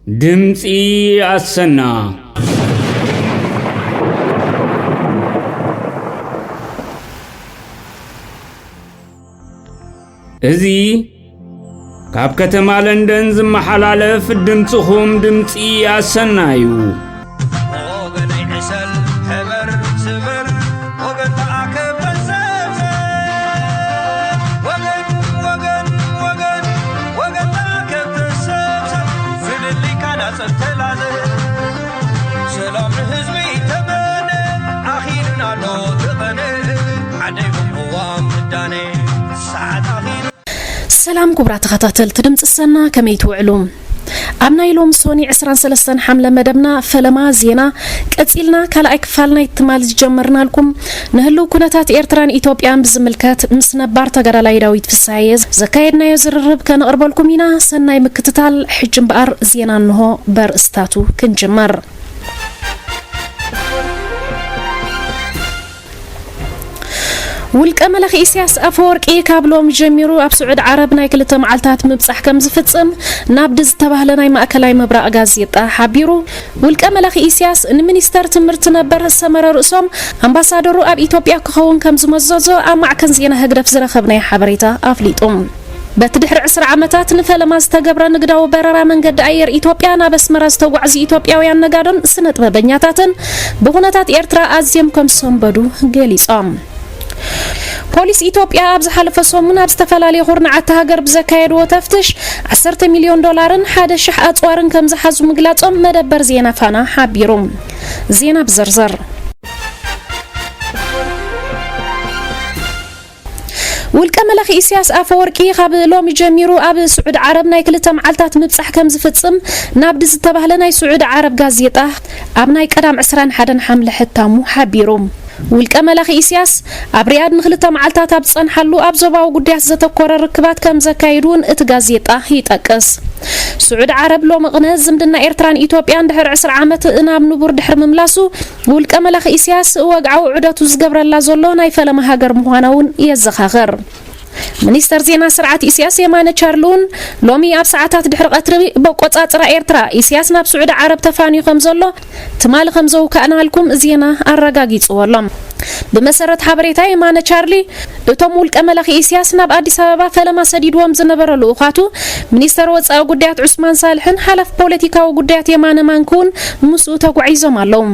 ድምፂ ኣሰና። እዚ ካብ ከተማ ለንደን ዝመሓላለፍ ድምፅኹም ድምፂ ኣሰና እዩ። ወገነይ ዕሰል፣ ሕበር፣ ስበር፣ ወገን ተኣከብ፣ ተሰብሰብ። ወገን፣ ወገን፣ ወገን፣ ወገን ተኣከብ፣ ተሰብሰብ። ፍልልይካ ናጸብ ተላዘብ። ሰላም ንህዝቢ ተመነ፣ ኣኺሉና ኣሎ እቲ ቐነ። ዓደይ ቅዋም ምዳነ፣ ሰዓት ኣኺሉ። ሰላም ክቡራት ተኸታተልቲ ድምፂ ሰና፣ ከመይ ትውዕሉ? ኣብ ናይ ሎሚ ሶኒ ዕስራን ሰለስተን ሓምለ መደብና ፈለማ ዜና ቀጺልና ካልኣይ ክፋል ናይ ትማል ዝጀመርናልኩም ንህልው ኩነታት ኤርትራን ኢትዮጵያን ብዝምልከት ምስ ነባር ተጋዳላይ ዳዊት ፍስሃየ ዘካየድናዮ ዝርርብ ከነቕርበልኩም ኢና። ሰናይ ምክትታል። ሕጂ እምበኣር ዜና እንሆ በርእስታቱ ክንጅምር። ውልቀ መላኺ ኢሳያስ ኣፈወርቂ ካብ ሎሚ ጀሚሩ ኣብ ስዑድ ዓረብ ናይ ክልተ መዓልታት ምብጻሕ ከም ዝፍጽም ናብዲ ዝተባህለ ናይ ማእከላይ ምብራቕ ጋዜጣ ሓቢሩ። ውልቀ መላኺ ኢሳያስ ንሚኒስተር ትምህርቲ ነበር ሰመረ ርእሶም ኣምባሳደሩ ኣብ ኢትዮጵያ ክኸውን ከም ዝመዘዞ ኣብ ማዕከን ዜና ህግደፍ ዝረኸብናዮ ሓበሬታ ኣፍሊጡ። በቲ ድሕሪ ዕስራ ዓመታት ንፈለማ ዝተገብረ ንግዳዊ በረራ መንገዲ ኣየር ኢትዮጵያ ናብ ኣስመራ ዝተጓዕዙ ኢትዮጵያውያን ነጋዶን ስነ ጥበበኛታትን ብኹነታት ኤርትራ ኣዝዮም ከም ዝሰንበዱ ገሊጾም። ፖሊስ ኢትዮጵያ ኣብ ዝሓለፈ ሰሙን ኣብ ዝተፈላለዩ ኩርናዓት ሃገር ብዘካየድዎ ተፍትሽ ዓሰርተ ሚልዮን ዶላርን ሓደ ሽሕ ኣጽዋርን ከም ዝሓዙ ምግላጾም መደበር ዜና ፋና ሓቢሩ። ዜና ብዝርዝር። ውልቀ መላኺ ኢሳያስ ኣፈወርቂ ካብ ሎሚ ጀሚሩ ኣብ ስዑድ ዓረብ ናይ ክልተ መዓልታት ምብጻሕ ከም ዝፍጽም ናብዲ ዝተባህለ ናይ ስዑድ ዓረብ ጋዜጣ ኣብ ናይ ቀዳም ዕስራን ሓደን ሓምለ ሕታሙ ሓቢሩ። ውልቀ መላኺ ኢሳያስ ኣብ ሪያድ ንክልተ መዓልታት ኣብ ዝጸንሓሉ ኣብ ዞባዊ ጉዳያት ዘተኮረ ርክባት ከም ዘካየዱ እውን እቲ ጋዜጣ ይጠቅስ። ስዑድ ዓረብ ሎሚ ቅነ ዝምድና ኤርትራን ኢትዮጵያን ድሕሪ ዕስራ ዓመት ናብ ንቡር ድሕሪ ምምላሱ ውልቀ መላኺ ኢሳያስ ወግዓዊ ዑደቱ ዝገብረላ ዘሎ ናይ ፈለማ ሃገር ምዃና እውን የዘኻኽር። ሚኒስተር ዜና ስርዓት ኢሳያስ የማነ ቻርሊ እውን ሎሚ ኣብ ሰዓታት ድሕሪ ቀትሪ በቆጻጽራ ኤርትራ ኢሳያስ ናብ ስዑዲ ዓረብ ተፋንዩ ከም ዘሎ ትማሊ ከም ዘውካእናልኩም ዜና ኣረጋጊጽዎ ኣሎ። ብመሰረት ሓበሬታ የማነ ቻርሊ፣ እቶም ውልቀ መላኺ ኢሳያስ ናብ ኣዲስ ኣበባ ፈለማ ሰዲድዎም ዝነበረ ልኡኻቱ ሚኒስተር ወጻኢ ጉዳያት ዑስማን ሳልሕን ሓላፊ ፖለቲካዊ ጉዳያት የማነ ማንክውን ምስኡ ተጓዒዞም ኣለዉ።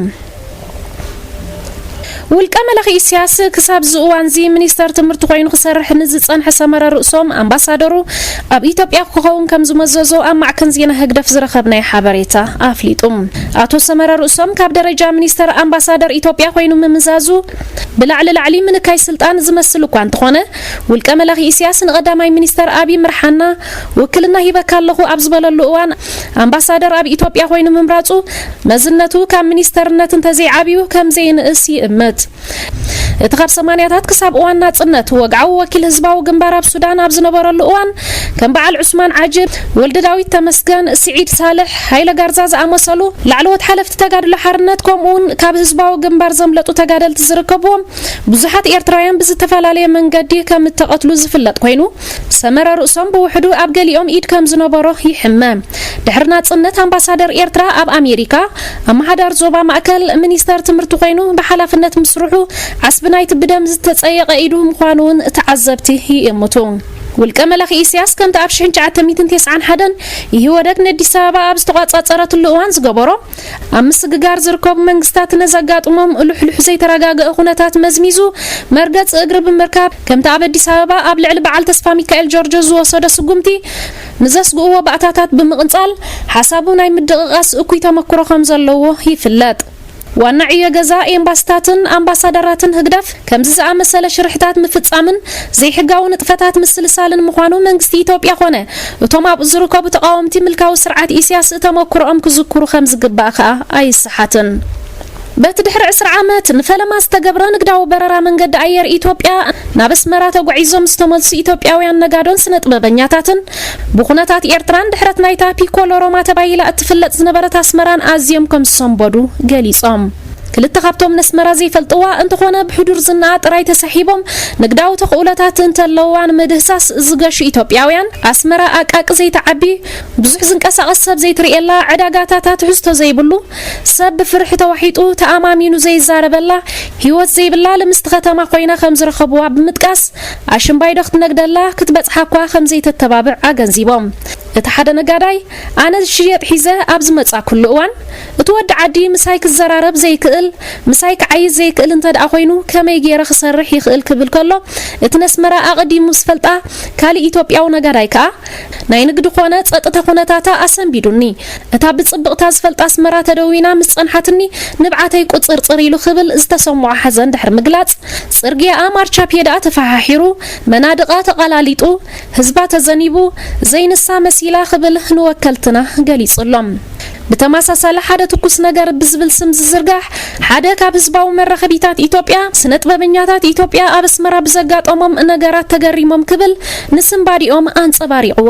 ውልቀ መላኺ ኢሳያስ ክሳብ እዚ እዋንዚ ሚኒስተር ትምህርቲ ኮይኑ ክሰርሕ ንዝጸንሐ ሰመረ ርእሶም ኣምባሳደሩ ኣብ ኢትዮጵያ ክኸውን ከም ዝመዘዞ ኣብ ማዕከን ዜና ህግደፍ ዝረኸብናዮ ሓበሬታ ኣፍሊጡ። ኣቶ ሰመረ ርእሶም ካብ ደረጃ ሚኒስተር ኣምባሳደር ኢትዮጵያ ኮይኑ ምምዛዙ ብላዕሊ ላዕሊ ምንካይ ስልጣን ዝመስል እኳ እንተኾነ፣ ውልቀ መላኺ ኢሳያስ ንቐዳማይ ሚኒስተር ኣብይ ምርሓና ውክልና ሂበካ ኣለኹ ኣብ ዝበለሉ እዋን ኣምባሳደር ኣብ ኢትዮጵያ ኮይኑ ምምራጹ መዝነቱ ካብ ሚኒስተርነት እንተዘይዓብዩ ከም ዘይንእስ ይእምት። እቲ ካብ ሰማንያታት ክሳብ እዋን ናጽነት ወግዓዊ ወኪል ህዝባዊ ግንባር ኣብ ሱዳን ኣብ ዝነበረሉ እዋን ከም በዓል ዑስማን ዓጅብ፣ ወልደ ዳዊት ተመስገን፣ ስዒድ ሳልሕ፣ ሃይለ ጋርዛ ዝኣመሰሉ ላዕለዎት ሓለፍቲ ተጋድሎ ሓርነት ከምኡውን ካብ ህዝባዊ ግንባር ዘምለጡ ተጋደልቲ ዝርከብዎም ብዙሓት ኤርትራውያን ብዝተፈላለየ መንገዲ ከም እተቐትሉ ዝፍለጥ ኮይኑ፣ ሰመረ ርእሶም ብውሕዱ ኣብ ገሊኦም ኢድ ከም ዝነበሮ ይሕመ። ድሕሪ ናጽነት ኣምባሳደር ኤርትራ ኣብ ኣሜሪካ፣ ኣመሓዳር ዞባ ማእከል፣ ሚኒስተር ትምህርቲ ኮይኑ ብሓላፍነት ምስርሑ ዓስቢ ናይቲ ብደም ዝተጸየቐ ኢዱ ምዃኑ እውን ተዓዘብቲ ይእምቱ። ውልቀ መላኺ ኢሳያስ ከምቲ ኣብ ሽሕን ትሽዓተ ሚእትን ተስዓን ሓደን ኢህወደግ ንኣዲስ ኣበባ ኣብ ዝተቋጻጸረትሉ እዋን ዝገበሮ ኣብ ምስግጋር ዝርከቡ መንግስታት ነዘጋጥሞም ልሕሉሕ ዘይተረጋገአ ኩነታት መዝሚዙ መርገጽ እግሪ ብምርካብ፣ ከምቲ ኣብ ኣዲስ ኣበባ ኣብ ልዕሊ በዓል ተስፋ ሚካኤል ጆርጆ ዝወሰዶ ስጉምቲ ንዘስግእዎ ባእታታት ብምቕንጻል፣ ሓሳቡ ናይ ምድቕቓስ እኩይ ተመክሮ ከም ዘለዎ ይፍለጥ። ዋና ዕዮ ገዛ ኤምባስታትን ኣምባሳደራትን ህግደፍ ከምዚ ዝኣመሰለ ሽርሕታት ምፍጻምን ዘይሕጋዊ ንጥፈታት ምስልሳልን ምዃኑ መንግስቲ ኢትዮጵያ ኮነ እቶም ኣብኡ ዝርከቡ ተቓወምቲ ምልካዊ ስርዓት ኢሳያስ ተመክሮኦም ክዝክሩ ከም ዝግባእ ከኣ ኣይሰሓትን። በቲ ድሕሪ ዕስራ ዓመት ንፈለማ ዝተገብረ ንግዳዊ በረራ መንገዲ ኣየር ኢትዮጵያ ናብ ኣስመራ ተጓዒዞም ዝተመልሱ ኢትዮጵያውያን ነጋዶን ስነ ጥበበኛታትን ብኹነታት ኤርትራን ድሕረት ናይታ ፒኮሎ ሮማ ተባሂላ እትፍለጥ ዝነበረት ኣስመራን ኣዝዮም ከም ዝሰንበዱ ገሊጾም። ክልተ ካብቶም ነስመራ ዘይፈልጥዋ እንተኾነ ብሕዱር ዝናኣ ጥራይ ተሳሒቦም ንግዳዊ ተኽእሎታት እንተለዋ ንምህሳስ ዝገሹ ኢትዮጵያውያን፣ ኣስመራ ኣቃቂ ዘይትዓቢ፣ ብዙሕ ዝንቀሳቐስ ሰብ ዘይትርእየላ፣ ዕዳጋታታ ትሕዝቶ ዘይብሉ፣ ሰብ ብፍርሒ ተዋሒጡ ተኣማሚኑ ዘይዛረበላ፣ ህይወት ዘይብላ ልምስቲ ከተማ ኮይና ከም ዝረኸብዋ ብምጥቃስ፣ ኣሽምባይዶ ክትነግደላ ክትበጽሓ እኳ ከም ዘይተተባብዕ ኣገንዚቦም። እቲ ሓደ ነጋዳይ፣ ኣነ ዝሽየጥ ሒዘ ኣብ ዝመጻኩሉ እዋን፣ እቲ ወዲ ዓዲ ምሳይ ክዘራረብ ዘይክእል፣ ምሳይ ክዓይዝ ዘይክእል እንተ ደኣ ኮይኑ፣ ከመይ ገይረ ክሰርሕ ይኽእል ክብል ከሎ፣ እቲ ነስመራ ኣቐዲሙ ዝፈልጣ ካልእ ኢትዮጵያዊ ነጋዳይ ከኣ፣ ናይ ንግዲ ኮነ ጸጥታ ኩነታታ ኣሰንቢዱኒ። እታ ብጽብቕታ ዝፈልጣ ኣስመራ ተደዊና ምስ ጸንሓትኒ፣ ንብዓተይ ቁጽርጽር ኢሉ ክብል ዝተሰምዖ ሓዘን ድሕሪ ምግላጽ፣ ጽርግያኣ ማርቻ ፔዳ ተፈሓሒሩ፣ መናድቓ ተቐላሊጡ፣ ህዝባ ተዘኒቡ፣ ዘይንሳ መሲላ ክብል ንወከልትና ገሊጹሎም። ብተመሳሳሊ ሓደ ትኩስ ነገር ብዝብል ስም ዝዝርጋሕ ሓደ ካብ ህዝባዊ መራኸቢታት ኢትዮጵያ፣ ስነ ጥበበኛታት ኢትዮጵያ ኣብ ኣስመራ ብዘጋጠሞም ነገራት ተገሪሞም ክብል ንስንባዲኦም ኣንጸባሪቕዎ።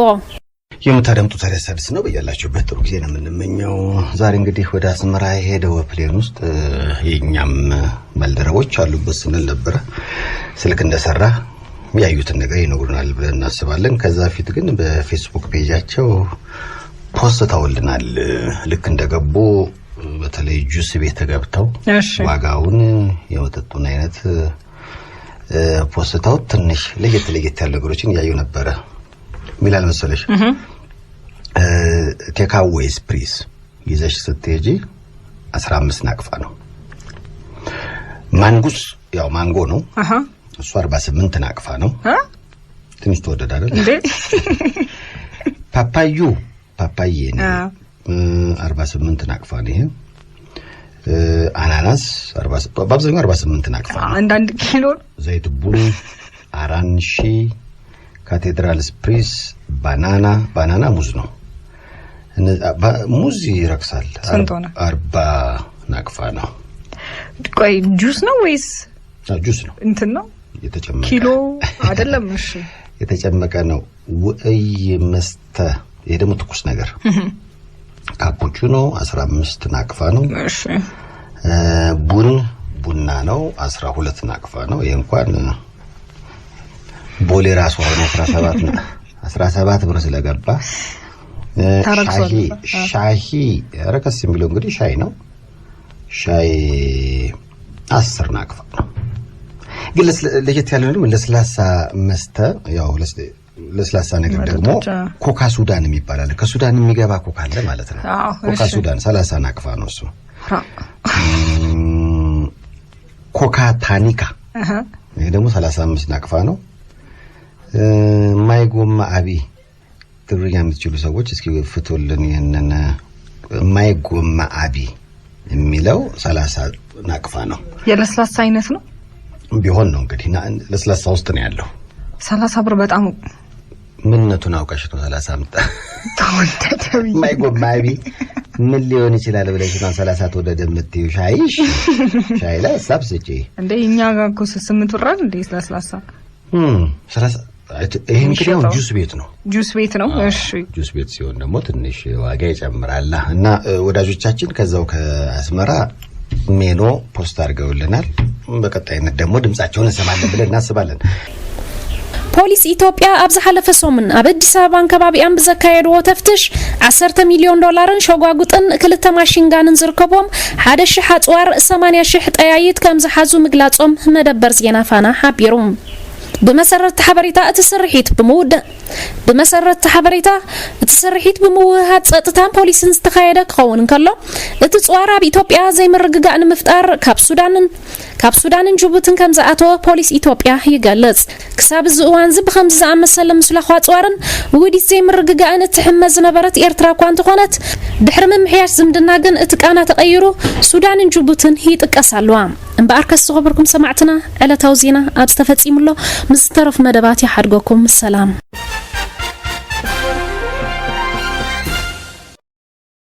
የምታደምጡት ታዲያስ አዲስ ነው። በያላችሁበት ጥሩ ጊዜ ነው የምንመኘው። ዛሬ እንግዲህ ወደ አስመራ የሄደው ፕሌን ውስጥ፣ እ፣ የእኛም ባልደረቦች አሉበት ስንል ነበረ። ስልክ እንደሰራ ያዩትን ነገር ይነግሩናል ብለን እናስባለን። ከዛ በፊት ግን በፌስቡክ ፔጃቸው ፖስት ተውልናል። ልክ እንደገቡ በተለይ ጁስ ቤት ገብተው እሺ። ዋጋውን የመጠጡን አይነት፣ እ፣ ፖስት ተውት ትንሽ ለየት ለየት ያሉ ነገሮችን እያዩ ነበረ። ሚላል መሰለሽ፣ እህ። እ፣ ቴካዌ ስፕሪስ ይዘሽ ስትሄጂ አስራ አምስት ናቅፋ ነው። ማንጉስ ያው ማንጎ ነው። አሃ። እሱ አርባ ስምንት ናቅፋ ነው። አ? ትንሽ ተወደደ አይደል? እንዴ? ፓፓዩ፣ ፓፓዬ ነው። አ። እ፣ አርባ ስምንት ናቅፋ ነው ይሄ። እ፣ አናናስ አርባ፣ በአብዛኛው አርባ ስምንት ናቅፋ ነው። አንዳንድ ኪሎ። ዘይት ቡን፣ አራንሺ፣ ካቴድራል ስፕሪስ፣ ባናና፣ ባናና ሙዝ ነው። እነ-፣ ባ-፣ ሙዝ ይረክሳል። ስንት ሆነ? አርባ ናቅፋ ነው። ቆይ ጁስ ነው ወይስ አ፣ ጁስ ነው። እንትን ነው? የተጨመቀ። ኪሎ አይደለም። እሺ። የተጨመቀ ነው። ውእይ መስተ፣ ይሄ ደግሞ ትኩስ ነገር። እህ። ካፑቺኖ አስራ አምስት ናቅፋ ነው። እሺ። እ፣ ቡን፣ ቡና ነው፣ አስራ ሁለት ናቅፋ ነው። ይሄ እንኳን ቦሌ ራሱ አሁን አስራ ሰባት ነው። አስራ ሰባት ብር ስለገባ፣ እ፣ ተረክሷል። ሻሂ፣ አ። ሻሂ ረከስ የሚለው እንግዲህ ሻይ ነው። ሻይ አስር ናቅፋ ነው። ግን ለስለ-፣ ለየት ያለ ነው። ለስላሳ መስተ፣ ያው ለስ-፣ ለስላሳ ነገር ደግሞ መጠጦች፣ አ። ኮካ ሱዳን የሚባል አለ። ከሱዳን የሚገባ ኮካ አለ ማለት ነው። አዎ፣ ኮካ እሺ። ሱዳን ሰላሳ ናቅፋ ነው እሱ። ራ- እም፣ ኮካ ታኒካ። አሃ። ይሄ ደግሞ ሰላሳ አምስት ናቅፋ ነው። እ፣ ማይጎማ አቢ ትግርኛ የምትችሉ ሰዎች እስኪ ፍቱልን። ይህንን ማይጎማ አቢ የሚለው ሰላሳ ናቅፋ ነው። የለስላሳ አይነት ነው? ቢሆን ነው እንግዲህ። ና-፣ ለስላሳ ውስጥ ነው ያለው። ሰላሳ ብር በጣም ምንነቱን አውቀሽ ነው ሰላሳ አምጣ። ተወደደ ብዬ። ማይጎማ አቢ ምን ሊሆን ይችላል ብለሽ ነው ሰላሳ ተወደደ የምትይው? ሻይሽ፣ ሻይ ላይ ሀሳብ ስጪ። እንደ እኛ ጋር እኮ ስምንት ብር አይደል እንደ ለስላሳ? እም፣ ሰላሳ፣ አይ፣ ት-፣ ይሄ እንግዲህ አሁን የሚሸጠው? ጁስ ቤት ነው። ጁስ ቤት ነው? አዎ፣ እሺ። ጁስ ቤት ሲሆን ደግሞ ትንሽ ዋጋ ይጨምራል። እና፣ እ፣ ወዳጆቻችን ከዛው ከአስመራ ሜኖ ፖስት አድርገውልናል። በቀጣይነት ደግሞ ድምጻቸውን እንሰማለን ብለን እናስባለን። ፖሊስ ኢትዮጵያ ኣብ ዝሓለፈ ሰሙን ኣብ ኣዲስ ኣበባን ከባቢኣን ብዘካየድዎ ተፍትሽ ዓሰርተ ሚልዮን ዶላርን ሸጓጉጥን ክልተ ማሽንጋንን ዝርከብዎም ሓደ ሽሕ ኣጽዋር ሰማንያ ሽሕ ጠያይት ከም ዝሓዙ ምግላጾም መደበር ዜና ፋና ሓቢሩ። ብመሰረት ሓበሬታ እቲ ስርሒት ብምውደ-፣ ብመሰረት እቲ ሓበሬታ እቲ ስርሒት ብምውህሃድ ጸጥታን ፖሊስን ዝተኻየደ ክኸውን እንከሎ፣ እቲ ጽዋር ኣብ ኢትዮጵያ ዘይምርግጋእ ንምፍጣር ካብ ሱዳንን፣ ካብ ሱዳንን ጅቡትን ከም ዝኣተወ ፖሊስ ኢትዮጵያ ይገልጽ። ክሳብ እዚ እዋን እዚ ብኸምዚ ዝኣመሰለ ምስላኹ ኣጽዋርን ውዲት ዘይምርግጋእን እትሕመ ዝነበረት ኤርትራ እኳ እንተኾነት፣ ድሕሪ ምምሕያሽ ዝምድና ግን እቲ ቃና ተቐይሩ ሱዳንን ጅቡትን ይጥቀሳ ኣለዋ። እምበኣርከስ ዝኸበርኩም ሰማዕትና፣ ዕለታዊ ዜና ኣብዚ ተፈጺሙ ኣሎ። ምስ ዝተረፉ መደባት ይሓድገኩም። ሰላም።